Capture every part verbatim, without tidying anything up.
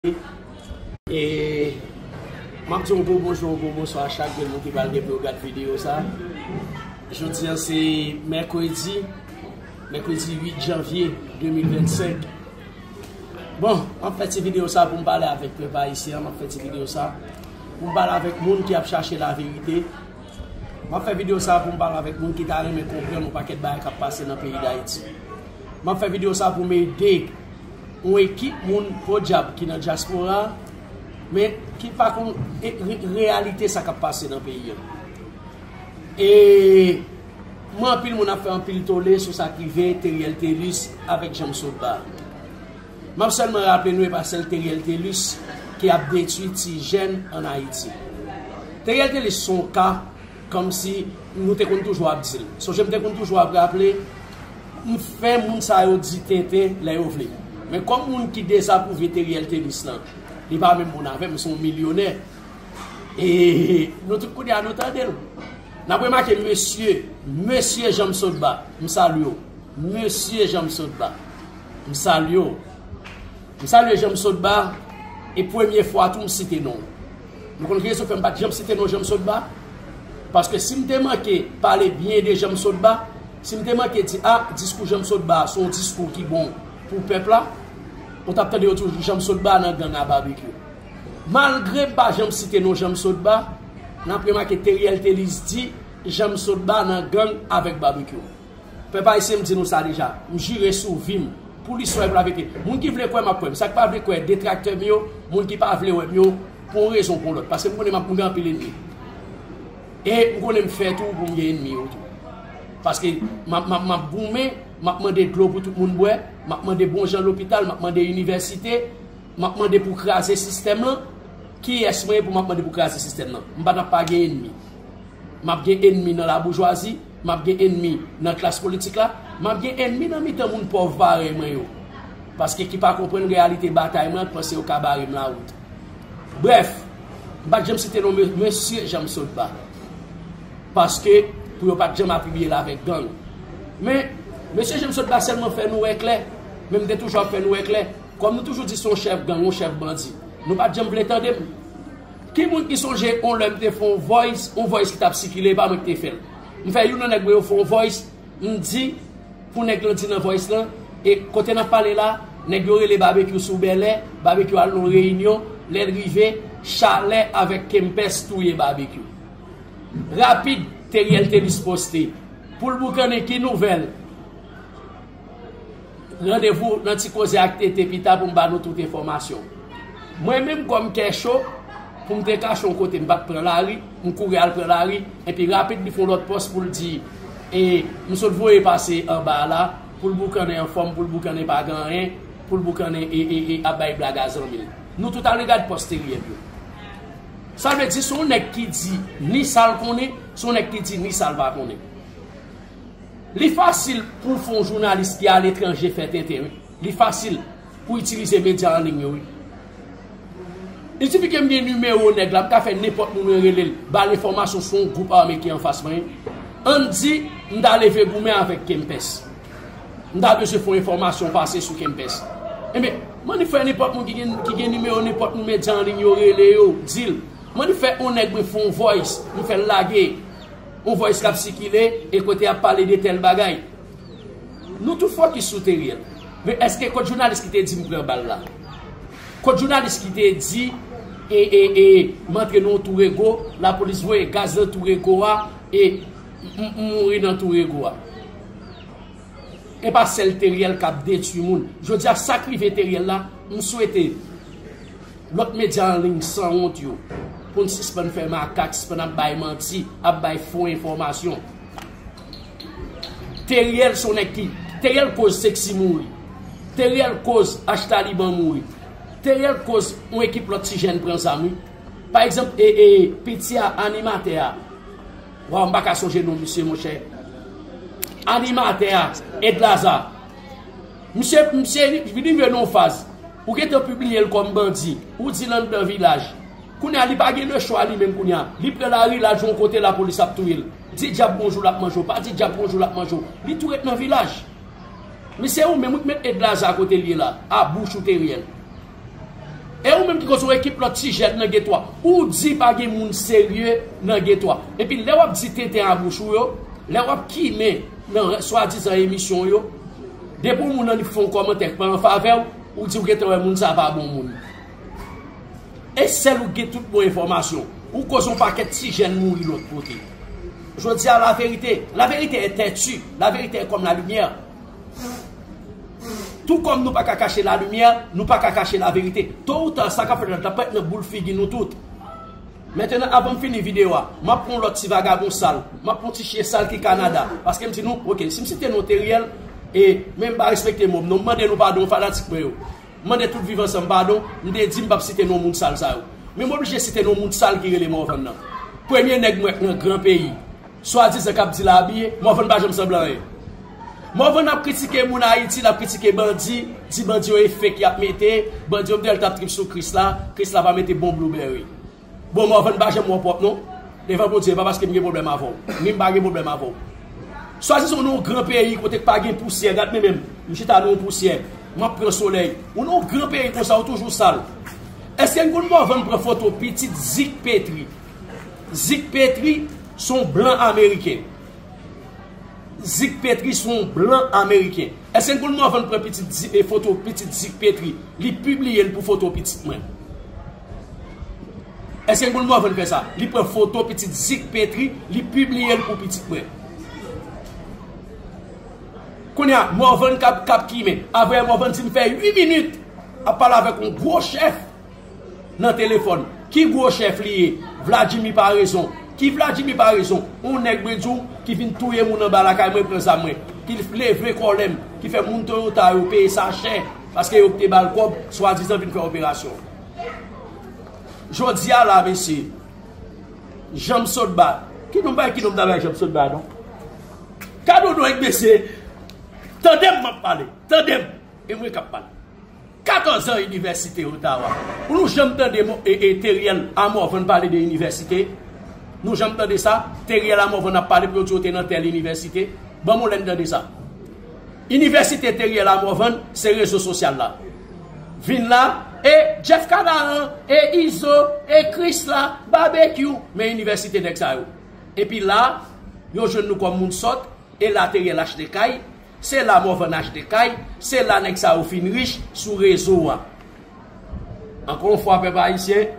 E m ap di yon gwo bonjou, yon gwo bonswa a chak grenn moun ki pral gen pou yo gad videyo sa. Jodi a se mèkredi, mèkredi uit janvye de mil vennsenk. Bon, m ap fè ti videyo sa pou m pale avèk pèp ayisyen an, m ap fè ti videyo sa pou m pale avèk moun ki ap chache laverite. M ap fè videyo sa pou m pale avèk moun ki ta renmen konprann yon pakèt bagay k ap pase nan peyi Dayiti. M ap fè videyo sa pou m ede yon ekip moun podyab ki nan dyaspora, men ki pa konn e, re, reyalite sa k ap pase nan peyi an. E mwen, anpil moun ap fè anpil tole sou sa k rive Teriel Thelus avèk Janm Sotba. M ap sèlman raple nou, e pa sèl Teriel Thelus ki ap detwi ti jèn ann Ayiti. Teriel Thelus se yon ka kòmsi nou te konn toujou ap di l. Sonje m te konn toujou ap raple, m fè moun sa yo di tenten lè yo vle. Men kòm moun ki dezapwouve Teriel Thelus lan, li pa menm moun avè m, se yon milyonè. E nou tout kounye a nou tande l. N ap remake mesye, mesye Janm Sotba, m salye w. Mesye Janm Sotba, m salye w. M salye Janm Sotba, e premye fwa tou m site non w. Nou konn ki rezon fè m pa t janm site non Janm Sotba? Paske si m te manke pale byen de Janm Sotba, si m te manke di, a, diskou Janm Sotba se yon diskou ki bon pou pèp la, ou t ap tande yo toujou Janm Sotba nan gang a Babekyou. Malgre m pa janm site non Janm Sotba, n ap remake Teriel Thelus di Janm Sotba nan gang avèk Babekyou. Pèp ayisyen, m di nou sa deja, m jire sou vi m, pou listwa e pou laverite. Moun ki vle kwè, m ap kwè m. Sa k pa vle kwè, detraktè m yo, moun ki pa vle wè m yo, pou yon rezon pou yon lòt. Paske m konnen m ap, m gen anpil ènmi. E m konnen m fè tou pou m gen ènmi yo tou. Paske m ap, m ap, m ap goumen, m ap mande dlo pou tout moun bwè, m ap mande bon jan lopital, m ap mande inivèsite, m ap mande pou kraze sistèm lan. Kiyès mwen ye pou m ap mande pou kraze sistèm lan? M pa t ap pa gen ènmi. M ap gen ènmi nan laboujwazi, m ap gen ènmi nan klas politik la, m ap gen ènmi nan mitan moun pòv parèy mwen yo. Paske ki pa konprann reyalite batay mwen, panse yo ka bare m lawout. Brèf, m pa t janm site non me-, mesye Janm Sotba. Paske pou yo pa t janm atribiye l avèk gang. Men, mesye Janm Sotba sèlman fè nou wè klè, men m te toujou ap fè nou wè klè. Kòm nou toujou di se yon chèf gang, yon chèf bandi, nou pa t janm vle tande m. Ki moun ki sonje yon lè m te fè yon voice, yon voice ki t ap sikile, e pa mwen ki te fè l. M fè youn nan nèg mwen yo fè yon voice, m di pou nèg lan di nan voice lan, e kote n ap pale la, nèg yo rele Babekyou sou Bèlè, Babekyou al nan yon reyinyon, lè l rive, Chalè avèk Kempès touye Babekyou. Rapid, Teriel Thelus poste. Pou l boukannen ki nouvèl? Randevou nan Ti Koze ak Tete pita pou m ba nou tout enfòmasyon. Mwen menm kòm kè cho, pou m te kache yon kote, m pa t pran lari, m kouri al pran lari, epi rapid li fè yon lòt pòs pou l di, e, m sot voye pase anba la, pou l boukannen anfòm, pou l boukannen pa gen anyen, pou l boukannen e, e, e ap bay blag a zanmi l. Nou tout ale gad pòs Teriel yo. Sa vle di se yon nèg ki di ni sa l konnen, se yon nèg ki di ni sa l pa konnen. Li fasil pou w fè yon jounalis ki aletranje fè tenten, wi. Li fasil pou itilize medya an liy yo, wi. Li sifi ke m gen nimewo nèg la, m ka fè nenpòt moun mwen rele l, ba l enfòmasyon sou yon gwoup ame ki anfas mwen. Ann di, m ta leve goumen avèk Kempès. M ta bezwen fè yon enfòmasyon pase sou Kempès. Enben, mande fè nenpòt moun ki gen, ki gen nimewo nenpòt moun medya an liy yo rele yo, di l. Mande fè yon nèg mwen fè yon voice, m fè l lage. Yon voice k ap sikile, e kote y ap pale de tèl bagay. Nou tout fokis sou Teriel. Men èske kot jounalis ki te di m pran bal la? Kot jounalis ki te di, e, e, e, m antre nan yon tou rego, lapolis voye gaz nan tou rego a, e m, m, m mouri nan tou rego a? E pa sèl Teriel k ap detwi moun. Jodi a, sa k rive Teriel la, m swete lòt medya an liy sanwont yo, pou n sispann fè makak, sispann ap bay manti, ap bay fo enfòmasyon. Teriel se yon nèg ki, Teriel koz Sexy mouri. Teriel koz H Taliban mouri. Teriel koz yon ekip lòt ti jèn pran zam, wi. Pa egzanp, e, e, piti a, animatè a. Waw, m pa ka sonje non misye, monchè. Animatè a, Edlaza. Misye, misye, li, li rive nan yon faz. Ou gentan pibliye l kòm bandi. Ou di l anndan vilaj. Kounye a, li pa gen lechwa li menm kounye a. Li pran lari, l al jwenn yon kote lapolis ap touye l. Di dyab bonjou, l ap manje w. Pa di dyab bonjou, l ap manje w. Li tou ret nan vilaj. Men se ou menm ou k met Edlaza kote l ye la, a bouch ou Teriel. E ou menm ki koz yon ekip lòt ti jèn nan geto a, ou di pa gen moun serye nan geto a. Epi lè w ap di tenten a bouch ou yo, lè w ap kimen nan swadizan emisyon w yo, depi yon moun annik fè yon kòmantè k pa an favè w, ou di w gentan wè moun sa pa bon moun. E sèl ou gen tout bon enfòmasyon. Ou koz yon pakèt ti jèn mouri lòt kote. Jodi a, la vérité, la vérité est têtue, la vérité est comme la lumière. Tou kòm nou pa ka kache la limyè, nou pa ka kache la verite. To ou ta, sa k ap fèt la, l ap fèt nan boul figi nou tout. Mentnan, avan m fini videyo a, m ap pran yon lòt ti vagabon sal, m ap pran yon ti chen sal ki Kanada. Paske m di nou, oke, si m site non Teriel, e, men m pa respekte mo m non, m mande nou padon, fanatik mwen yo. M mande tout Viv Ansanm padon, m te di m p ap site non moun sal sa yo. Men m oblije site non moun sal ki rele Morvan nan. Premye nèg m wè k nan gran peyi, swadizan k ap di l abiye, Morvan pa janm sanble anyen. Morvan ap kritike moun Ayiti, l ap kritike bandi, di bandi yo e fake y ap mete, bandi yo m te wè l t ap trip sou Krisla, Krisla pa mete bon blueberry. Bon, Morvan pa janm wè w pwòp non. Devan Bondye, e pa paske m gen pwoblèm avè w. Ni m pa gen pwoblèm avè w. Swadizan nou yon gran peyi kote k pa gen pousyè, gad men menm, m chita nan yon pousyè, m ap pran solèy. Ou nan yon gran peyi konsa, ou toujou sal. Èske n konn Morvan pran foto pitit Zik Petri? Zik Petri se yon blan ameriken. Zik Petri se yon blan ameriken. Èske n konn Morvan pran pitit Zi-, e, foto pitit Zik Petri? Li pibliye l pou foto pitit mwen. Èske n konn Morvan fè sa? Li pran foto pitit Zik Petri, li pibliye l pou pitit mwen. Kounye a, Morvan k ap, k ap kimen. Avè Morvan di m fè uit minit ap pale avèk yon gwo chèf nan telefòn. Ki gwo chèf li ye? Vladimir Paraison. Ki Vladimir Paraison? Yon nèg mwen di w ki vin touye moun anba lakay mwen, pran zam mwen. Ki leve kòlè m, ki fè moun Toyota yo peye sa chè, paske yo te ba l kòb, swadizan vin fè operasyon. Jodi a la, mesye, Janm Sotba. Ki non bay, ki non ta bay Janm Sotba, non? Kado non, mesye. Tande m, m ap pale. Tande m. E mwen k ap pale. Katòz an inivèsite Ottawa. Ou nou janm tande mo-, e, e, Teriel a Morvan pale de inivèsite? Nou janm tande sa? Teriel a Morvan ap pale pou yo di yo te nan tèl inivèsite. Ban m yon lè n tande sa. Inivèsite Teriel a Morvan se rezo sosyal la. Vin la, e Jeff Kadaran, e Izo, e Krisla, Babekyou, men inivèsite nèg sa yo. Epi la, yo jwenn nou kòm moun sòt, e la Teriel achte kay, se la Morvan achte kay, se la nèg sa yo fin rich sou rezo a. Ankò yon fwa, pèp ayisyen,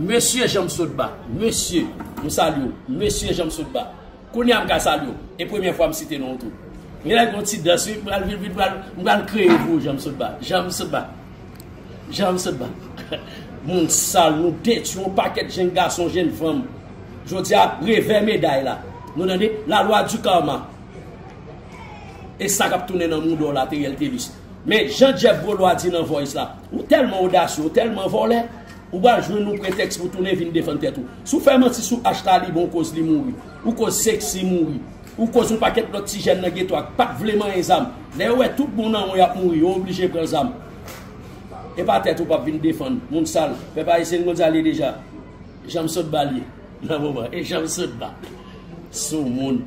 mesye Janm Sotba, mesye, m salye w, mesye Janm Sotba. Kounye a m ka salye w, e premyè fwa m site non w tou. Gen lè gen yon ti dans, wi, m pral vin, vin, pral, m pral kreye pou ou, Janm Sotba, Janm Sotba, Janm Sotba. Moun sal, nou detwi yon pakèt jenn gason, jenn fanm. Jodi a, revè meday la. Nou tande, la loi du karma. E sa k ap tounen nan mouda w la, Teriel Telus. Men jan Jeff Gaulois di nan Voice la, ou tèlman odasye, ou tèlman vòlè, ou pral jwenn yon pretèks pou tounen vin defann tèt ou. Si w fè manti sou H Taliban, ou koz li mouri. Ou koz Sexy mouri. Ou koz yon pakèt lòt ti jèn nan geto a k pa t vle manyen zam. Lè yo wè tout bon nan yon y ap mouri, yo oblije pran zam. E pa tèt ou p ap vin defann. Moun sal. Pèp ayisyen, n konn sa l ye deja. Janm Sotba l ye. Nan moman. E Janm Sotba. Sou moun.